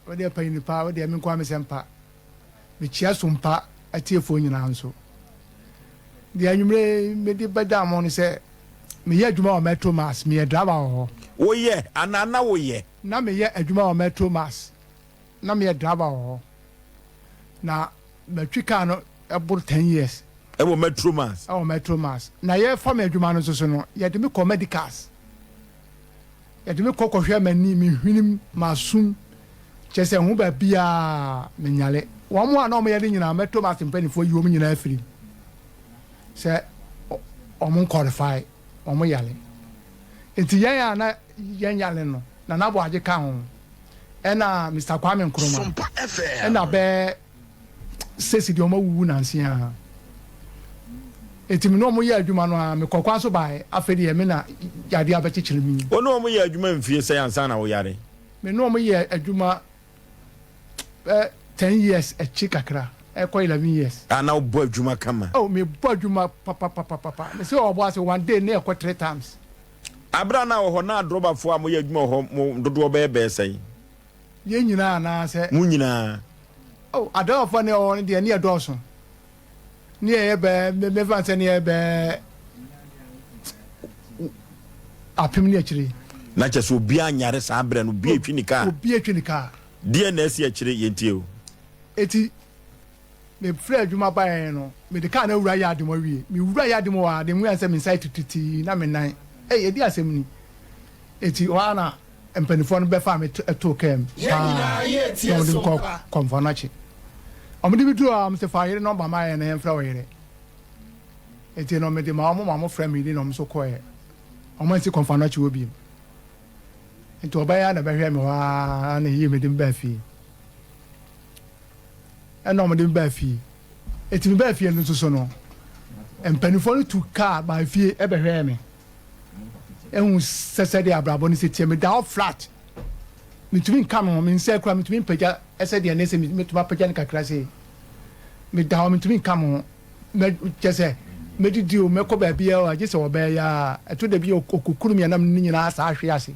Wo deɛ panyin pa, wo deɛ me nkoa me sɛm pa. Mekyia Sompa atiefoɔ nyinaa nso. Deɛ anwummerɛ yi mede bɛda mo no sɛ meyɛ adwuma wɔ Metro Mass, meyɛ driver wɔ hɔ. Woyɛ anaa na woyɛ? Na meyɛ adwuma wɔ Metro Mass, na meyɛ driver wɔ hɔ. Na matwi kaa no ɛboro 10 years. Ɛwɔ Metro Mass? Ɛwɔ Metro Mass. Na yɛfa me adwuma no nso so no, yɛde me kɔ medicals. Yɛde me kɔ kɔhwɛ m'ani, me hwenem, m'asom, kyerɛ sɛ ho baabiara menyare. Wɔn a na wɔyɛ no nyinaa, mɛto m'ase mpanimfoɔ yi wɔn nyinaa afiri mu sɛ wɔn nkwalifai, wɔn yare. Nti yɛn a na yɛn yare no, Nana Aboagye ka ho, ɛna Mister Kwame Nkrumah, ɛna bɛɛ sesi deɛ wɔn awuwu nanse ara. Eti me ne wɔn yɛ adwuma no ara, mekɔ kwan so baeɛ, afei deɛ me na yadeɛ abɛkyekyere me. Wo ne wɔn yɛɛ adwuma mfie sɛn ansa na woyare? Me ne wɔn yɛɛ adwuma bɛyɛ 10 years akyi kakra, ɛkɔ 11 years. A na wobɔ adwuma kama? Oh, mebɔ adwuma papapapapa. Mese ɔbɔ ase one day ne ɛkɔ three times. Abere a na wɔ hɔ, na adrɔbafoɔ a moyɛ adwuma wɔ hɔ mo dodoɔ bɛyɛ bɛyɛ sɛn? Yɛn nyinaa anaasɛ? Mo nyinaa. Oh, adrɔbafoɔ ne ɛwɔ hɔ no deɛ ne yɛ dɔɔso. Ne yɛyɛ bɛɛ, mefa sɛ ne yɛyɛ bɛɛ 1000 ne akyire. Na kyerɛ sɛ obiara nyare saa berɛ no, obiara etwi ne kaa. Obiara etwi ne kaa. Deɛ na asi akyire, yɛntie o. Eti, mefiri adwuma baeɛ no, mede kaa no awura yard mu awie. Mewura yard mu hɔ a, deɛ mehu sɛ me nsa yɛ titiritii na me nan. Ei, ɛdi asɛm ni. Eti, hɔ ara na mpanimfoɔ no bɛfaa me too kaa mu paa na wɔde me kɔɔ Komfo Anokye. Wɔde me duruu hɔ a, wɔse fa wo yere nɔmba ma yɛn na yɛmfrɛ wo yere. Eti no, mede maa wɔn ma wɔfrɛɛ me yere na wɔn nso kɔeɛ. Wɔansi Komfo Anokye hɔ bio. Nti ɔbaa yi ara na ɛbɛhwɛɛ me hɔ ara na ɛyii me de me baa fie. Ɛna wɔde me baa fie. Eti me baa fie no nso so no, mpanimfoɔ no tu kaa baa fie bɛhwɛɛ me. Ehu sɛ sɛdeɛ abrabɔ no si teɛ, meda hɔ flat. Mentumi nka me ho, me nsa kura mentumi mpagya sɛdeɛ ne sɛ metumi apagya no kakra sei. Meda hɔ mentumi nka me ho. Mɛ kyɛ sɛ mɛdidi o, mɛkɔ baabiara o, agye sɛ ɔbɛyɛ a. Ɛto da bi ɔkukuru me a na me ne nyinaa saa ahwe ase.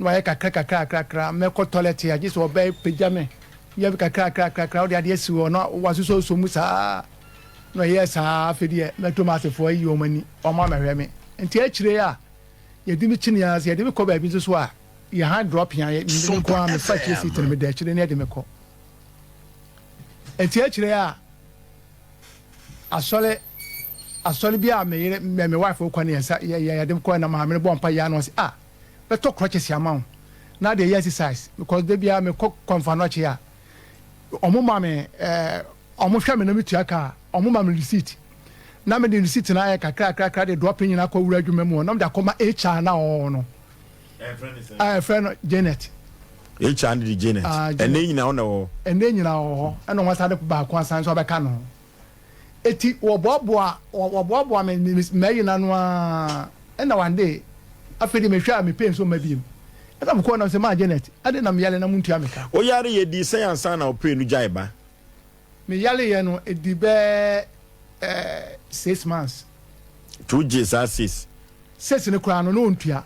Na wayɛ kakra kakra kakra, mɛkɔ toilet a gye sɛ ɔbɛpagya me. Yɛ kakra kakra kakra, wode adeɛ si hɔ na wasosɔsɔ mu saa. Na ɔyɛɛ saa, afei deɛ mɛto m'asefoɔ ayi wɔn ani, wɔn ammɛhwɛ me. Nti akyire a yɛde me kyini ara, sɛ yɛde me kɔ baabi nso so a, yɛ hand drop a, me nko ara mefa akyire seat no, meda akyire na yɛde me kɔ. Nti akyire a asɔre asɔre bi a me yere me me wife kɔ ne yɛn nsa yɛ yɛ yɛde kɔ na maame no bɔ mpa yɛ ano ɔse ah, bɛtɔ crutches ama wo na de yɛ exercise, because da biara mekɔ Komfo Anokye a, ɔmo ma me ɔmo hwɛ me na metua kaa, ɔmo ma me receipt na mede receipt no ayɛ kakra kakra de drop nyinaa kɔ wura adwuma mu hɔ na mede akɔma HR na ɔwɔ no a yɛfrɛ no Janet. HR no de Janet. Ah, Janet. Ɛnɛ nyinaa ɔna wɔ hɔ? Ɛnɛ nyinaa wɔ hɔ, ɛna wɔn asan de baako asan nso abɛka ne ho. Eti wɔboaboa me mɛyi n'ano ara, ɛna one day afei de mehwɛ a me pay nso mma biem. Ɛna mekɔɔ nam sɛ, maa Janet, ade na meyare na montua me ka? Woyare yɛ dii sɛn ansa na wo pay no gyae ba? Me yare yɛ no ɛdi bɛɛ 6 months. Nti wogyee saa six? Six no koraa no na ɔntua.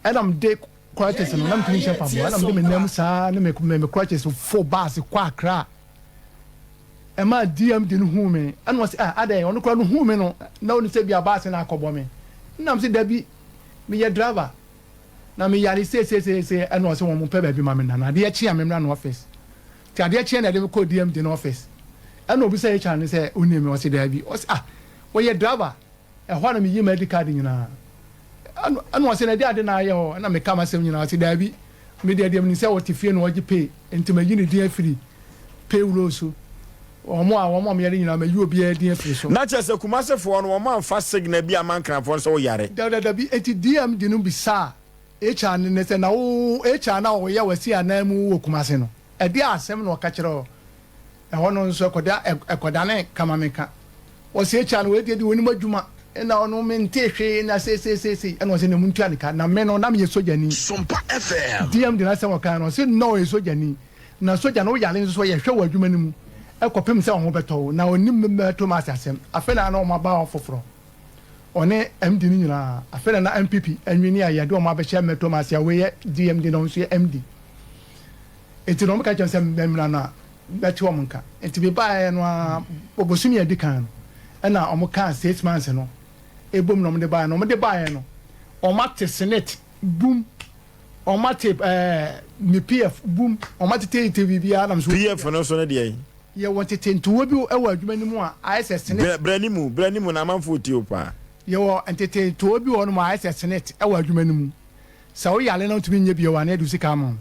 Ɛna mede crutches no na metumi nhyɛ mpaboa, ɛna mede me nam saa ne me crutches fo bus kɔ Accra. Ɛmaa DMD no huu me, ɛna ɔse, ah, adɛn, ɔno koraa no huu me no na ɔnim sɛ bia bus no akɔbɔ me. Ɛna mese dabi, meyɛ driver na meyare seeseeseesei, ɛna ɔse wɔn mpɛ baabi ma me nna, na adeɛ kye a memmra no office. Nti adeɛ kyeɛ na ɛde me kɔɔ DMD no office. Ɛna ɔbisa HR no sɛ ɔnim me, ɔse daabi. Ɔse ah, wɔyɛ driver. Ɛhɔ a na meyi m'ID card nyinaa. Ɛna ɔse na ɛde ade na ayɛ hɔ, ɛna meka m'asɛm nyinaa. Ɔse daabi, me deɛ deɛ menim sɛ ɔte fie na ɔgye pay, nti mayi ne din afiri payroll so. Wɔn a wɔyare nyinaa mayi obiara din afiri so. Na kyerɛ sɛ Kumasefoɔ no wɔn amfa signal bi amma Nkranfoɔ no sɛ woyare? Dabi, enti DMD no bisaa HR no sɛ na wo HR no a ɔyɛ w'asi anan mu wɔ Kumase no, ɛdeɛn asɛm na ɔka kyerɛɛ wo? Ɛhɔ no nso ɛkɔda ɛkɔdane kama-meka. Ɔse HR no wei deɛ deɛ ɔnim adwuma na ɔno mentee hwee na seiseiseisei, ɛna ɔse na montua ne ka, na me no na meyɛ sogyani. Sompa FM. DM de n'asɛm ɔkae no, ɔse na ɔyɛ sogyani, na sogya no woyare nso so yɛhwɛ wɔ adwuma no mu kɔpem sɛ wo ho bɛtɔ wo, na ɔnim mɛto m'ase asɛm. Afei na na wɔn aba hɔ foforɔ, ɔne MD no nyinaa, afei na na NPP anwini a yɛde wɔn abɛhyɛ mɛto m'ase a wei yɛ DMD na ɔno nso yɛ MD. Nti na wɔka kyerɛ me sɛ memmra na mɛte wɔn nka. Nti mebaeɛ no ara, bosome a ɛdi kan no, ɛna wɔkaa 6 months no ɛbom na wɔde baeɛ. Na wɔde baeɛ no, wɔate SSNIT bum, wɔate me PF bum, wɔatetete biribiara nam so. PF no so no deɛ? Yɛwɔ ntetentoɔ bi wɔ adwuma no mu a ayɛ sɛ SSNIT. Brɛ ne mu, brɛ ne mu na amanfoɔ tie wo paa. Yɛwɔ ntetentoɔ bi wɔ hɔnom a ayɛ sɛ SSNIT wɔ adwuma no mu. Sɛ woyare na wontumi nyɛ bio a, na yɛde wo sika ama wo.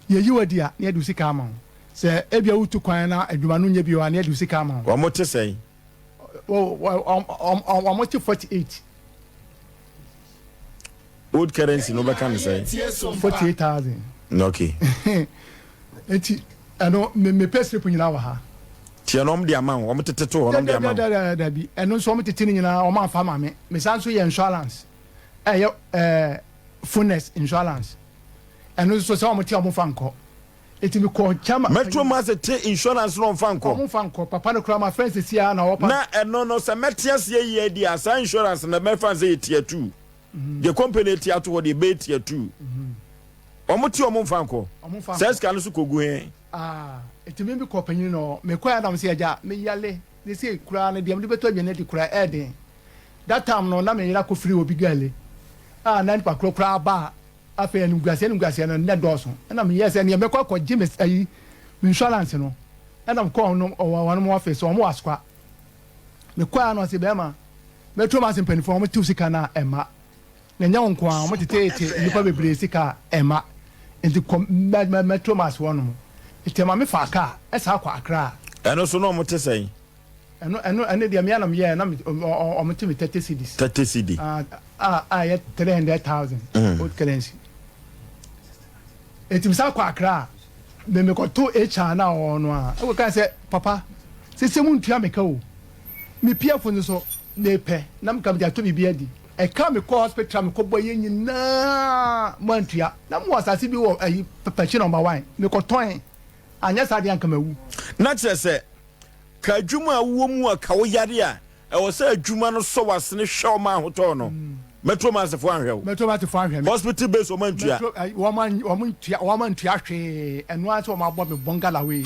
Yɛyi wo adi a, na yɛde wo sika ama wo. Sɛ ebia wotu kwan na adwuma no nyɛ bio a, na yɛde wo sika ama wo. Wɔn te sɛn? Wɔn te 48. Old currency no bɛka ne sɛn? 48,000. Okay. Eti ɛno me me pay slip nyinaa wɔ ha. Tiɛ no wɔn de ama wo, wɔn tete to hɔ na wɔn de ama wo. Dabi, ɛno nso wɔn tete no nyinaa wɔn amfa ama me. Me san nso yɛ insurance, ɛyɛ phonus insurance. Ɛno nso sɛ wɔn te a wɔn fa nkɔ. Eti mi kɔ chairman. Metro Mass te insurance na ɔnfa nkɔ. Wɔn fa nkɔ. Papa no kura ma friends sisi a na ɔpa. Na ɛno no sɛ mɛte aseɛ yie di a, saa insurance na mɛfa sɛ yɛ tier two. Deɛ company eti ato hɔ deɛ bɛyɛ tier two. Wɔn te wɔn nfa nkɔ. Wɔn fa nkɔ. Saa sika no so kɔ gu hɛn? Ah, eti mi bi kɔ panyin no, mi kɔ yɛ anam sɛ ɛgya mi yale ne se kura no deɛ mi de bɛtɔ aduane adi kura ɛɛden. That time no na mi yera kɔ firi obi gale a na nipa koro koraa ba a, afei animguaseɛ animguaseɛ no nnɛ dɔɔso. Ɛna mi yɛ sɛ neɛ mɛkɔ akɔgye me ayi me insurance no, ɛna mi kɔ wɔn wɔn office, wɔn wɔ Asokwa. Mi kɔ yɛ ano ɔse bɛrima mɛturo ma ase mpanimfoɔ wɔn tew sika na ɛma na ɛnyɛ wɔn nko ara, wɔn tetete nnipa bebree sika a ɛma, nti kɔ mɛ mɛturo ma ase wɔn mo. Nti ɛma mi fa kaa ɛsa akɔ Accra. Ɛno so na wɔn te sɛn? Ɛno deɛ mea na meyɛɛ na ɔmo te me 30 cedis. 30 cedi. A a yɛ 300,000 old currency. Eti mesa kɔ Accra a, me mekɔto HR na ɔwɔ no a, ɛwɔ kan sɛ papa sese mu ntua me ka o. Me PF nso so mepɛ na meka mede ato biribi adi. Ɛka me kɔ hospital a mekɔbɔ yɛ nyinaa mo antua. Na mowɔ asase bi wɔ ayi Pɛkyi number 1 mekɔtɔn, anyɛ saa deɛ anka mawu. Na kyerɛ sɛ ka adwuma a wowɔ mu a ka wo yare a ɛwɔ sɛ adwuma no sɔ w'asene hwɛ wo ma ahotɔ no, Metro Mass-foɔ anhwɛ wo. Metro Mass-foɔ anhwɛ me. Hospital base wɔn antua. Metro wɔn wɔn ntua, wɔn antua hwee, ɛno ara sɛ wɔn abɔ me bɔngala wei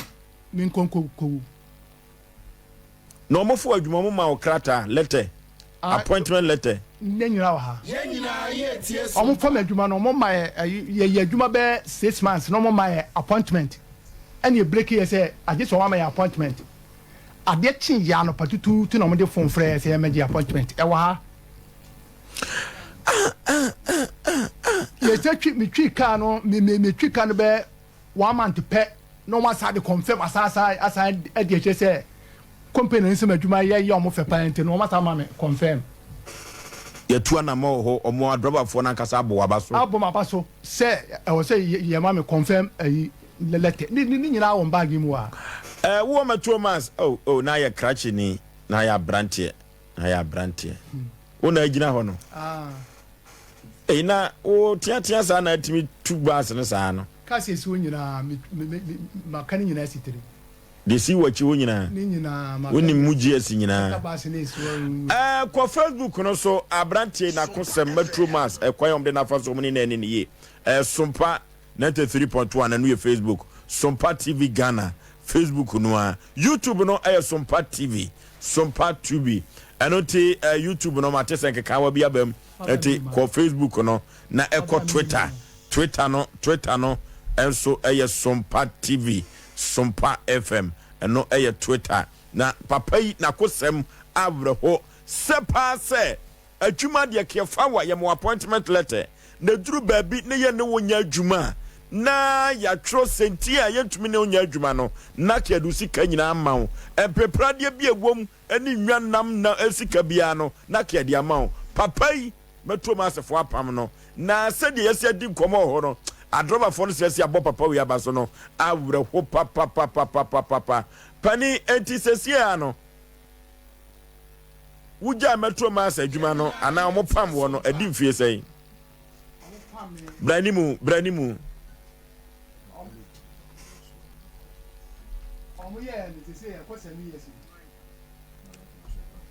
me nkonko kowu. Na wɔn fo adwuma wɔn ma wo krataa, letter, appointment letter. Ne nyinaa wɔ ha. Wɔn fam adwuma no wɔn ma yɛ yɛ yɛ adwuma bɛyɛ 6 months na wɔn ma yɛ appointment, ɛna ebreak yɛ sɛ agye sɛ wɔn ama yɛ appointment. Adeɛ kye yɛ anɔpa tutuutu na wɔn de phone frɛ yɛ sɛ yɛn mɛgye appointment. Ɛwɔ ha. Yɛsɛ twi mi twi kaa no mi mi mi twi kaa no bɛyɛ one month pɛ na wɔn asa de confirm asa asa asan ɛde akyerɛ sɛ company nsɛm adwuma yɛ yɛ wɔn fɛ paa, nti no wɔn asa ama mi confirm. Yɛtu anamɔ wɔ hɔ, ɔmo adrɔbafoɔ no ankasa abɔ waba so. Abɔ m'aba so sɛ ɛwɔ sɛ yɛ ma mi confirm ɛyi letter ne ne nyinaa wɔ baagi mu wa. Ɛɛ, wowɔ Metro Mass oh, na ayɛ krakye ni, na ayɛ aberanteɛ, na ayɛ aberanteɛ. Wo na agyina hɔ no. Eyi na wo teatea saa na atumi tu bus no saa no. Kasi esi hɔ nyinaa, mi mi mi maka ne nyinaa si tiri. Deɛ si wɔ akyi hɔ nyinaa. Ne nyinaa maka. Wonim mu GS nyinaa. Kata bus ne esi hɔ. Ɛɛ, kɔ Facebook no so, aberanteɛ n'akosɛm Metro Mass ɛkwan a wɔde n'afa so wɔn ne n'ani ne yie. Ɛɛ, Sompa 93.1, ɛno yɛ Facebook. Sompa TV Ghana Facebook no a. YouTube no ɛyɛ Sompa TV, Sompa TV. Ɛno nti ɛɛ YouTube no mate sɛ nkekaawa bi aba mu. Nti kɔ Facebook no na ɛkɔ Twitter. Twitter no nso ɛyɛ Sompa TV, Sompa FM. Ɛno ɛyɛ Twitter. Na papa yi n'akosɛm awerɛho sɛ paa sɛ adwuma deɛ keɛfa wa yɛma appointment letter na duru baabi ne yɛ ne wo nyɛ adwuma a, na yɛatwerɛ sɛnti a yɛntumi ne wo nyɛ adwuma no, na kɛde sika nyinaa ama wo, mpepradeɛ bi a ɛwɔ mu ne nwa nam na sika biara no na kɛde ama wo. Papa yi, Metro Massfoɔ apam no, na sɛdeɛ yɛsi adi nkɔmmɔ wɔ hɔ no, adrɔbafoɔ no sɛ yɛsi abɔ papa wei aba so no awerɛho papapapapapapa pani. Enti sɛsie a no wogyaa Metro Mass adwuma no anaa ɔmo pam wɔ no adi mfie sɛn? Bra animu, bra animu. Ɔmo yɛ no te sɛ ɛkɔ 7 years ni.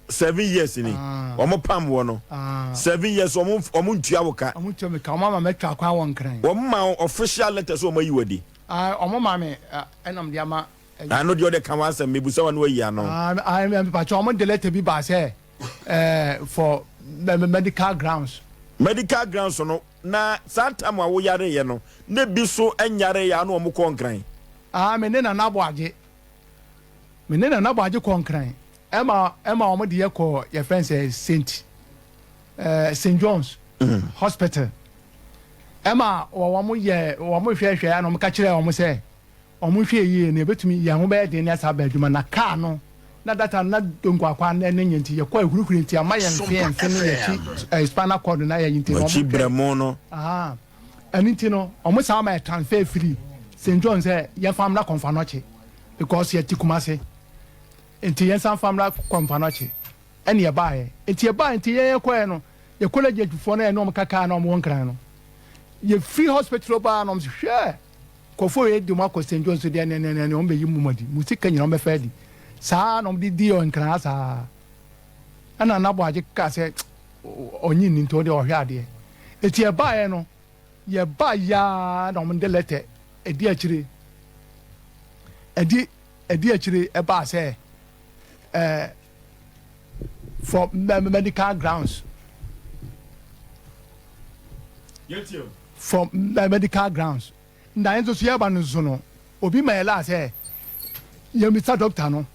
7 years ni ɔmo pam wɔ no? 7 years ɔmo ntua wo ka? Ɔmo tua mi ka, ɔmo ama mɛtwa akwan wɔ Nkran. Wɔn ma wo official letter sɛ ɔmo ayi wɔ di? Ah, ɔmo ma me ɛna mede ama. Ano deɛ ɔde ka w'asɛm, mebusa wa no ayi ano. Ah, mepakyɛ ɔmo de letter bi baa sɛ for medical grounds. Medical grounds no, na saa tam a woyareeɛ no, na bi so nyareeɛ a na ɔmo kɔ Nkran? Ah, me ne Nana Aboagye. Me ne Nana Aboagye kɔ Nkran. Ɛma ɔmo de yɛ kɔ yɛfrɛ no sɛ Saint Saint John's Hospital. Ɛma wɔn yɛ wɔn hwɛhwɛ a na wɔn ka kyerɛ wɔn sɛ wɔn nhwɛ yie na ebetumi yɛn ho bɛyɛ den ne asa aba adwuma na kaa no na data na donko akwa na ne nyɛ nti yɛkɔ ahurihuri nti ama yɛn mfe yɛn mfe ne yɛkyi spinal cord na yɛ nti na wɔn hwɛ brɛmo no. Ɛno nti no wɔn san ma yɛ transfer firi St John sɛ yɛn fa mmra Komfo Anokye because yɛte Kumase nti yɛn san fa mmra Komfo Anokye ɛne yɛbaeɛ nti yɛbaeɛ nti yɛn yɛkɔɛ no yɛ college foɔ no yɛne wɔn kakaa na wɔn wɔ Nkran no yɛfiri hospital baa na wɔn sɛ hwɛ nkurɔfoɔ yɛ di wɔn akɔ St John so deɛ ne ne ne wɔn bɛyi mu adi mu sika nyina wɔn bɛfa adi saa na wɔn de di wɔ Nkran saa ɛna Nana kaa sɛ ɔnyi ni nti ɔde ɔhwɛ adeɛ eti yɛbaeɛ no yɛba yaa na wɔn de letter ɛdi akyire ɛdi akyire ɛbaa sɛ for medical grounds, for medical grounds. Na yɛn nso so yɛba no nso no obi ma yɛ la sɛ yɛmisa doctor no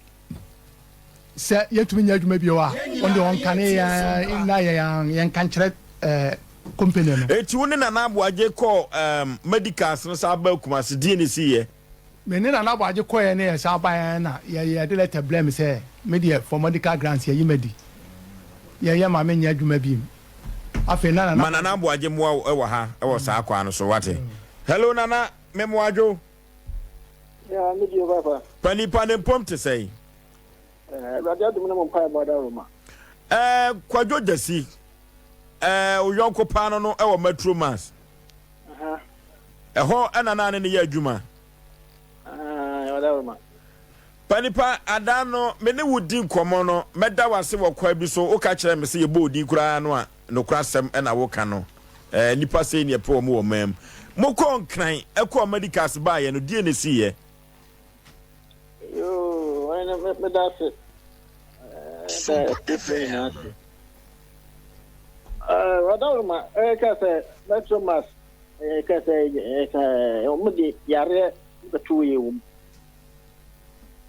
sɛ yɛntumi nyɛ adwuma bio a, ɔno deɛ ɔnka ne yɛn na yɛn yɛnka nkyerɛ company no. Eti wo ne Nana Aboagye kɔɔ medicals no saa ba Kumase, die ne si yɛ? Me ne Nana Aboagye kɔɛ ne yɛ saa ba yɛn na yɛde letter brɛ me sɛ me deɛ for medical grounds yɛyi ma di yɛyɛ ma me nyɛ adwuma bi mu afei na Nana Ma Nana Aboagye mmoa wo wɔ ha wɔ saa kwan no so, wate? Hello Nana, me mmoadwo. Ya, me deɛ papa. Pa nipa ne mpom te sɛn? Awurade adom ne mo mpaebɔ adaworoma. Kwadwo Gyasi, wo yɔnko paa no wɔ Metro Mass. Ɛhɔ ɛna naa ne ne yɛ adwuma. Adaworoma. Pa nipa ada no, me ne wo di nkɔmmɔ no, mɛda wo ase wɔ kwan bi so. Woka kyerɛ me sɛ yɛbɔ odin koraa no a, nokora asɛm ɛna woka no. Nipa sei ne ɛpɛ wɔ mo wɔ man mu. Mokɔɔ Nkran, ɛkɔɔ medicals baayɛ no, die ne siiɛ? Yoo, ɔyɛ meda ase. Da atiefo nyinaa ase. Ɔdawuruma ɛka sɛ Metro Mass ɛka sɛ ɛka wɔn de yareɛ bɛto yɛ wɔm.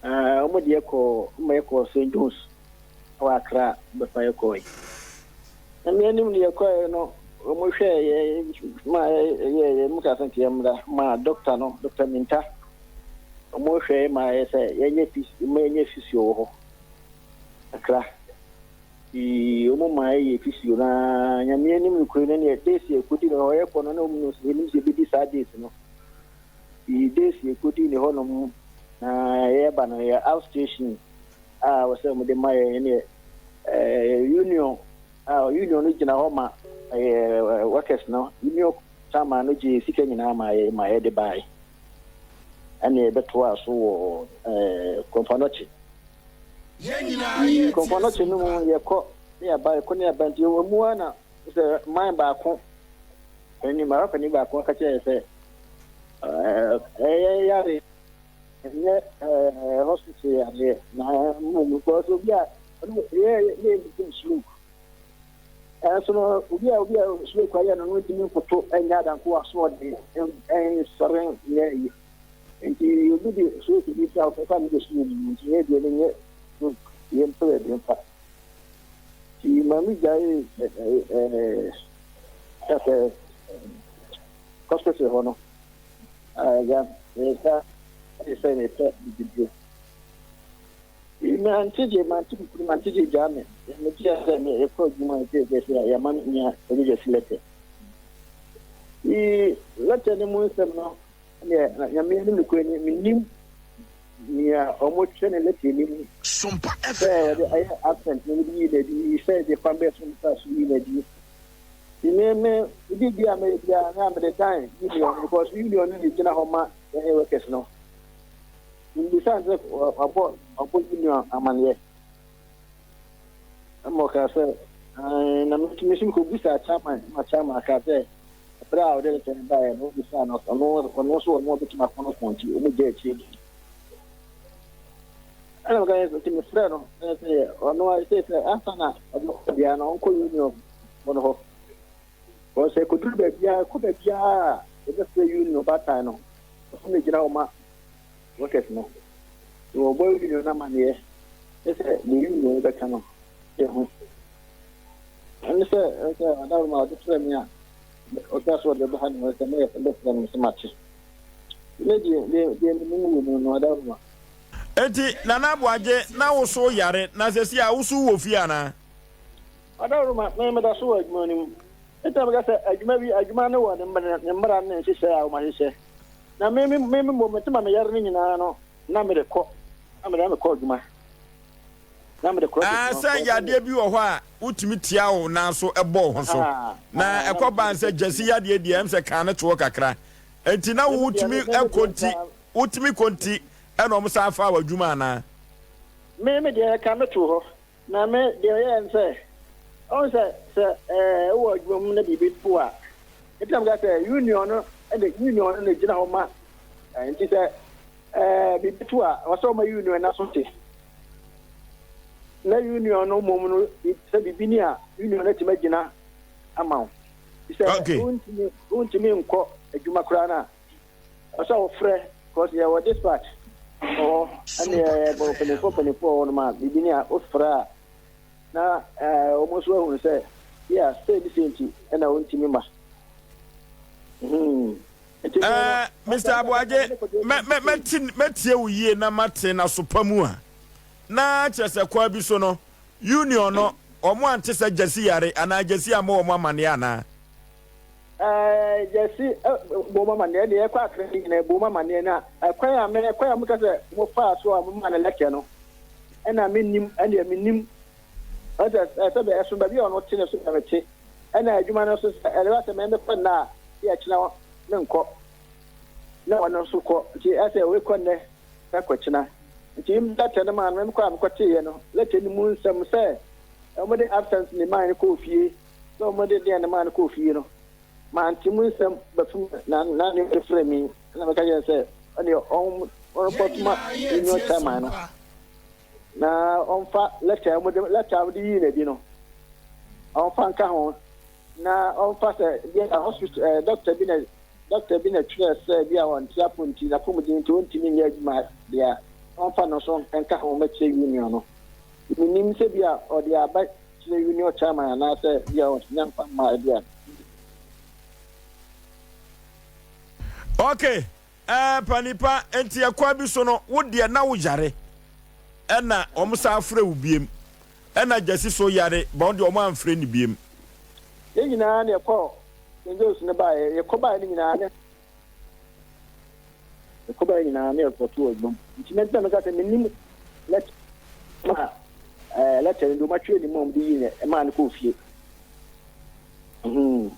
Wɔn de yɛkɔ wɔn yɛkɔ St John's wɔ Accra bɛfa yɛkɔ yi. Na mmea anim de yɛkɔɛ no wɔn hwɛ yɛ ma yɛ yɛ mu ka sɛ nka yɛmmra ma doctor no, Dr. Minta. Wɔn hwɛ ma yɛ sɛ yɛnyɛ physio, ma yɛnyɛ physio wɔ hɔ kakra. Nti wɔn ma yɛyɛ physio na Nyame anim no kure no neɛ days yɛ kɔdi no hɔ yɛkɔ no na wɔn no yɛnim sɛ yɛbɛdi saa days no. Nti days yɛ kɔdi ne hɔnom na yɛba no yɛ outstation a wɔsɛ wɔn de ma yɛn neɛ union a union no gyina hɔ ma ɛyɛ workers no, union chairman no gye sika nyinaa ma yɛ ma yɛde baeɛ ɛne yɛbɛtoa so wɔ Komfo Anokye. Komfo Anokye no mu yɛkɔ ne yɛba, yɛkɔ ne yɛba, nti ɛwɔ mu ara na sɛ man baako panin mara panin baako aka kyerɛ yɛ sɛ ɛyɛ yare ɛnyɛ hospital yareɛ na mmom because obi a ɔno yɛ yɛ yɛ stroke ɛnso no obi a stroke ayɛ no no ntumi nkoto ɛnyɛ adanko asoɔden ɛnsɔre nyɛ yi, nti obi de stroke bi sa ɔfa ne de stroke mu nti yɛ deɛ no nyɛ stroke, yɛ mpɛ baabi mfa. Nti maame gyae ɛɛ sɛ hospital hɔ no ɛɛ yɛsa sɛ mepɛ bibiduro mante gye mante kukuru mante gye gyaa me megye sɛ mekɔ adwuma sɛ sɛ sɛ yɛama me nya ɔgyegye si letter yi letter no mu nsɛm no neɛ Nyame anim nokorɛ ni, menim nea ɔmo kyerɛ ne letter no mu sɛ wɔde ayɛ absent na wɔde yi n'adi sɛ de kwan bɛɛ so nipa so yi n'adi. Nti me ebi bi a meyɛ biara na mede dan union because union no na gyina hɔ ma yɛn workers no. Mbisa sɛ wabɔ union amaneɛ ɛma ɔkaa sɛ na metumi so mekɔbisa chairman ma chairman kaa sɛ Ɛberɛ a ɔde lɛtɛ no baeɛ no, wobisaa no, ɔno ɔno nso ɔno ɔbɛtumi akɔ no ko nti, wɔn gya akyire di. Ɛna meka yɛ nti mefrɛ no, ɛna sɛ ɔno a sɛ sɛ ansa na ɔbɛkɔ biara no ɔnkɔ union fo no hɔ. Wɔn sɛ kɔduru baabiara, kɔ baabiara a yɛbɛfrɛ union baatan no, ɔsɛ na gyina hɔ ma workers no. Sɛ wɔbɔ union no amanneɛ, ne sɛ deɛ union no bɛka no, yɛhu. Ɛne sɛ, ɛne sɛ ɔdaworo ma ɔde frɛ me a, ɔka sɛ ɔde bɛba ha no, sɛ meyɛ sɛ bɛfrɛ no sɛ mate. Ne deɛ, deɛ, deɛ menim wɔ mu no, ɔdaworo ma. Enti Nana Aboagye, na wo so yare, na seesei a wo so wɔ fie anaa? Ɔdaworo ma, me meda so wɔ adwuma no mu. Enti na meka sɛ adwuma bi, adwuma no wɔ ne mmara ne ne nhyehyɛe a wɔahyehyɛ. Na me, me, me mmom, mete ma meyare no nyinaa no, na mede kɔ, na mede na mekɔ adwuma. Na mede kɔ Ah, adwuma. sɛ yadeɛ bi wɔ hɔ a wotumi tia wo nan so bɔ wo ho so. Na ɛkɔ baa sɛ gyasi yadeɛ deɛ ɛm sɛ kan no toɔ kakra. Enti na wotumi kɔ nti, wotumi kɔ nti ɛna wɔn san faa w'adwuma anaa? Me, me deɛ ɛka me too hɔ. Na me deɛ ɔyɛɛ ne sɛ, ɔhu sɛ sɛ ɛɛ wowɔ adwuma mu na biribi to a, nti na meka sɛ union no de union no na gyina hɔ ma nti sɛ ɛɛ biribi to a, ɛwɔ sɛ ɔma union no aso te. Na union no mmom no sɛ biribi ni a, union no atumi agyina ama wo. Sɛ wontumi wontumi nkɔ adwuma koraa no a, Ɔsɛ wofrɛ cause yɛwɔ dispatch wɔ hɔ ɛne yɛwɔ mpanyinfoɔ mpanyinfoɔ wɔ hɔ nom a biribi ni a wofrɛ a na ɛɛ wɔn nso ahunu sɛ yɛ sei ne sei nti ɛna wɔntumi ma. Hmm. Nti no Ɛɛ Mr. Aboagye, mɛ mɛ mɛte mɛtie wo yie na mate na so pa mu a na kyerɛ sɛ kwan bi so no union no wɔn ante sɛ gyasi yare anaa gyasi ammɔ wɔn amaneɛ anaa? Ɛɛ Gyasi bɔ mu amanneɛ deɛ ɛkɔ akra ne nyinaa bɔ mu amanneɛ na ɛkwan a me ɛkwan a mo ka sɛ mo faa so a mo maa no lɛtɛ no ɛna me nim ɛna me nim ɛsɛ ɛsɛ bɛ ɛso baabi a ɔno te no so na me te ɛna adwuma no so sɛ ɛde sɛ mɛ mekɔ nna a yɛ kyena me nkɔ na ɔno nso kɔ nti ɛsɛ oyi kɔ nnɛ ɛkɔ kyena nti lɛtɛ no maa no mekɔ a mekɔ teeɛ no lɛtɛ no mu nsɛm sɛ wɔde absence ne maa no kɔɔ fie Sɛ wɔde deɛn no maa no kɔɔ fie no, mante mu nsɛm bɛfom na na ne yere frɛ me na meka kyerɛ no sɛ ɔdeɛ ɔnkɔsoma union chairman no na ɔmfa lɛtɛ a wɔde lɛtɛ a wɔde yii n'adi no ɔmfa nka ho na ɔmfa sɛ bi a hospital ɛɛ dɔkta bi na dɔkta bi na twerɛ sɛ bi a ɔnte apɔ nti n'apɔmuden nti ɔntumi nyɛ adwuma deɛ a ɔmfa no nso nka ho mɛkyerɛ union no menim sɛ bi a ɔde aba kyerɛ union chairman anaasɛ bi a ɔnya mfa mma ebi a. Okay, eh, panipa, nti ɛkwan bi so no, wo deɛ na wo yare, ɛna wɔn san afrɛ wo biem, ɛna gyasi so yare, ba wɔn deɛ wɔn amfrɛ ne biem. Yɛn nyinaa na yɛkɔ St. John's no baeɛ, yɛkɔ baeɛ no nyinaa ne Yɛkɔ baeɛ nyinaa na yɛkɔto wɔ adwuma mu. Nti na nti na meka sɛ mennim lɛtɛ ma ɛɛ lɛtɛ no deɛ wɔatwerɛ ne mu a wɔde yii no ɛmaa no kɔɔ fie. Hmm.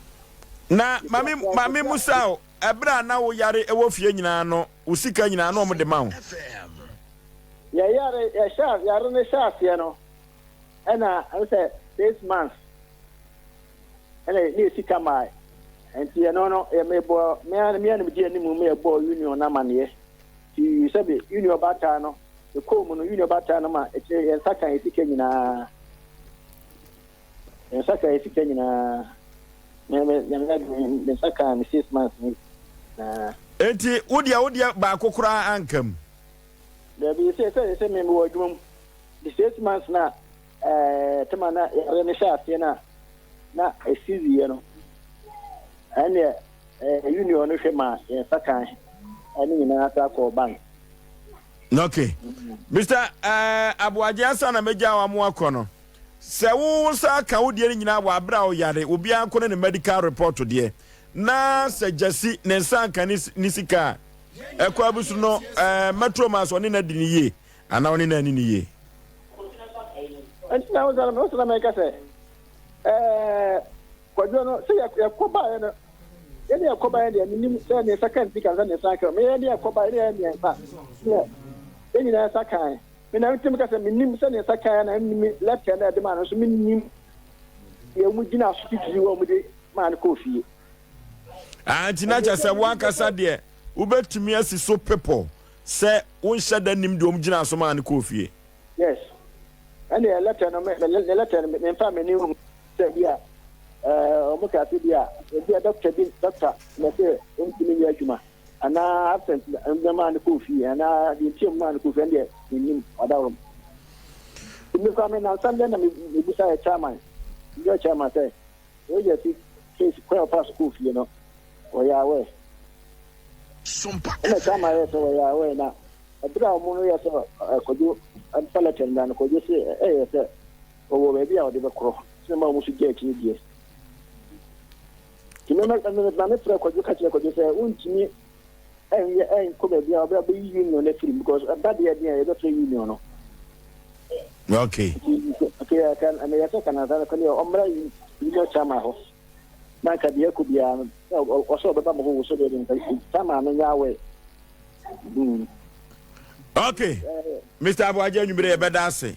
Na maame maame musa o, ɛberɛ a na wo yare wɔ fie nyinaa no, wo sika nyinaa na wɔn de ma wo? Yɛyare yɛhyɛ yare no hyɛ aseɛ no ɛna ɛno sɛ 6 months ɛna ne yɛ sika maa nti ɛno no yɛ mebɔ me ara me ara di anim mu yɛbɔ union no amaneɛ nti sɛbi union bataa no ɛkɔɔ mu no union bataa no ma ɛkyerɛ yɛn nsa kan yɛ sika nyinaa yɛn nsa kan yɛ sika nyinaa me me me me nsa kan me 6 months ni na. Enti wo deɛ wo deɛ baako koraa anka mu? Dabi sɛ sɛ sɛ me wɔ adwuma mu the 6 months na ɛɛ tema na yɛre ne hyɛ aseɛ na na esi wieɛ no ɛneɛ ɛɛ union no hwɛ ma yɛn nsa kan ɛne nyinaa sa kɔɔ bank. Okay, Mr. Aboagye, ansa na mɛgya wa mo akɔ no, sɛ wo nsa aka wo deɛ no nyinaa wɔ abere a ɔyare obiara nko ne ne medical report deɛ, na sɛ gyasi ne nsa anka ne sika a ɛkɔ abusu no, Metro Mass ɔne no adi ne yie anaa ɔne no ani ne yie? Nti na wo sɛ na mɛka sɛ ɛɛ kwadwo no sɛ yɛkɔ baeɛ no yɛne yɛkɔ baeɛ deɛ menim sɛ ne nsa kan sika sɛ ne nsa nka me yɛne yɛkɔ baeɛ ne yɛ mmiɛnsa ne yɛn nyinaa nsa kan me na ntumi ka sɛ menim sɛ ne nsa kan na menim lɛtɛ na ɛde maa no nso menim deɛ wɔn gyina so titiri wɔ wɔn de maa no kɔɔ fie. Ah, nti na kyerɛ sɛ woankasa deɛ wobɛtumi asi so pepɔ sɛ wonhyɛ da nim deɛ ɔm gyina so maa no kɔɔ fie. Yes, ɛne letter no, ne letter no, memfa m'ani hu sɛ bi a ɔmo ka sɛ bi a ebi a doctor bi, doctor na sɛ ɔntumi nyɛ adwuma anaa absent na maa no kɔɔ fie anaa deɛ nti a ɔmo maa no kɔɔ fie, ɛne deɛ mennim ɔdaworo m. Me kora me nansa deɛ na mebusa yɛ chairman, yɛ chairman sɛ ɔyɛ si case kwan a ɔfa so kɔɔ fie no, ɔyɛ aware. Ɛna chairman yɛ sɛ ɔyɛ aware, na ɛberɛ a ɔmo no yɛ sɛ Kwadwo mfa letter no no, Kwadwo sɛ ɛyɛ sɛ ɔwɔ baabi a ɔde bɛkorɔ sɛ ma ɔmo so gya akyiri deɛ. Nti ma mefrɛ Kwadwo ka kyerɛ Kwadwo sɛ wontumi ɛnyɛ ɛnkɔ baabi a ɔbɛ bɛyi union no afiri mu, because ɛba deɛ deɛ a yɛbɛfrɛ union no. Nti meyɛ sɛ kanasa no kɔneɛ ɔmmra union chairman hɔ na nka deɛ ɛkɔ biara no ɔsɛ ɔbɛba mo hɔ wɔ so deɛ deɛ nka chairman no nyɛ awɛ. Okay, Mr Aboagye, anwummerɛ yɛbɛda ase.